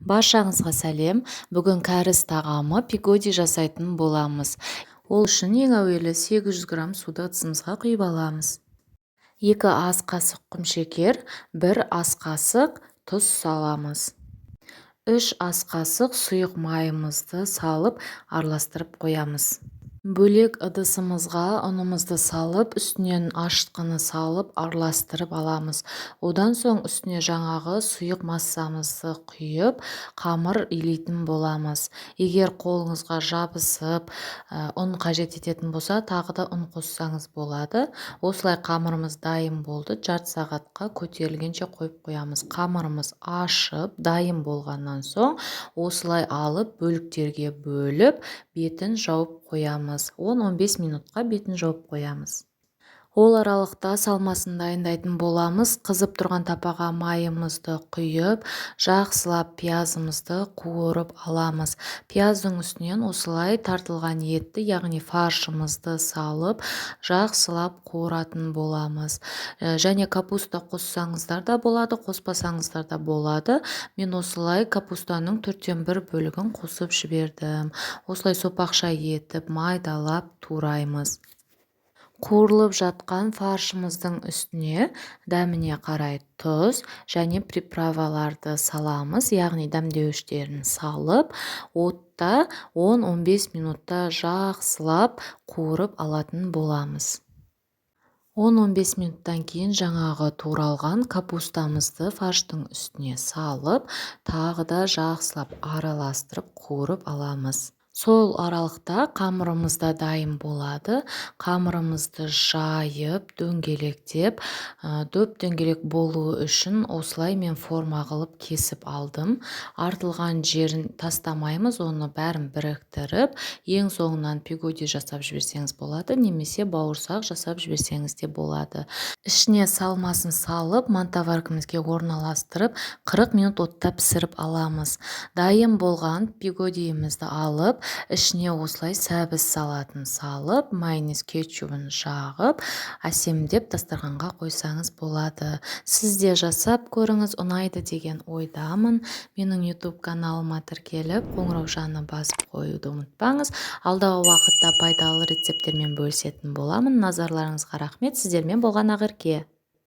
Баршаңызға сәлем! Бүгін кәріс тағамы пигоди жасайтын боламыз. Ол үшін ең әуелі 800 грамм суды ыдысымызға құйып аламыз. 2 ас қасық құмшекер, 1 ас қасық тұз саламыз. 3 ас қасық сұйық майымызды салып, араластырып қоямыз. Бөлек ыдысымызға ұнымызды салып, үстінен ашытқыны салып, араластырып аламыз. Одан соң үстіне жаңағы сұйық массамызды құйып, қамыр илейтін боламыз. Егер қолыңызға жабысып, ұн қажет ететін болса, тағы да ұн қоссаңыз болады. Осылай қамырымыз дайын болды. Жарты сағатқа көтерілгенше қойып қоямыз. Қамырымыз ашып, дайын болғаннан соң, осылай алып, бөліктерге бөліп, бетін жауып қоямыз. 10-15 минутқа бетін жауып қоямыз. Ол аралықта салмасын дайындайтын боламыз. Қызып тұрған тапаға майымызды құйып, жақсылап пиязымызды қуырып аламыз. Пияздың үстінен осылай тартылған етті, яғни фаршымызды салып, жақсылап қуыратын боламыз. Және капуста қоссаңыздар да болады, қоспасаңыздар да болады. Мен осылай капустаның 1/4 бөлігін қосып жібердім. Осылай сопақша етіп майдалап тураймыз. Қуырылып жатқан фаршымыздың үстіне дәміне қарай тұз және приправаларды саламыз, яғни дәмдеуіштерін салып, отта 10-15 минутта жақсылап қуырып алатын боламыз. 10-15 минуттан кейін жаңағы туралған капустамызды фарштың үстіне салып, тағы да жақсылап араластырып қуырып аламыз. Сол аралықта қамырымыз да дайын болады. Қамырымызды жайып, дөңгелектеп, дөп-дөңгелек болуы үшін осылай мен форма қылып кесіп алдым. Артылған жерін тастамаймыз, оны бәрін біріктіріп, ең соңынан пигоди жасап жіберсеңіз болады, немесе бауырсақ жасап жіберсеңіз де болады. Ішіне салмасын салып, мантоваркамызге орналастырып, 40 минут отта пісіріп аламыз. Дайын болған пигодиімізді алып, ішіне осылай сәбіз салатын салып, майонез, кетчубын жағып, әсемдеп дастарханға қойсаңыз болады. Сіз де жасап көріңіз, ұнайды деген ойдамын. Менің YouTube каналыма тіркеліп, қоңыраушаны басып қоюды ұмытпаңыз. Алдағы уақытта пайдалы рецепттермен бөлісетін боламын. Назарларыңызға рахмет. Сіздермен болған Ақерке.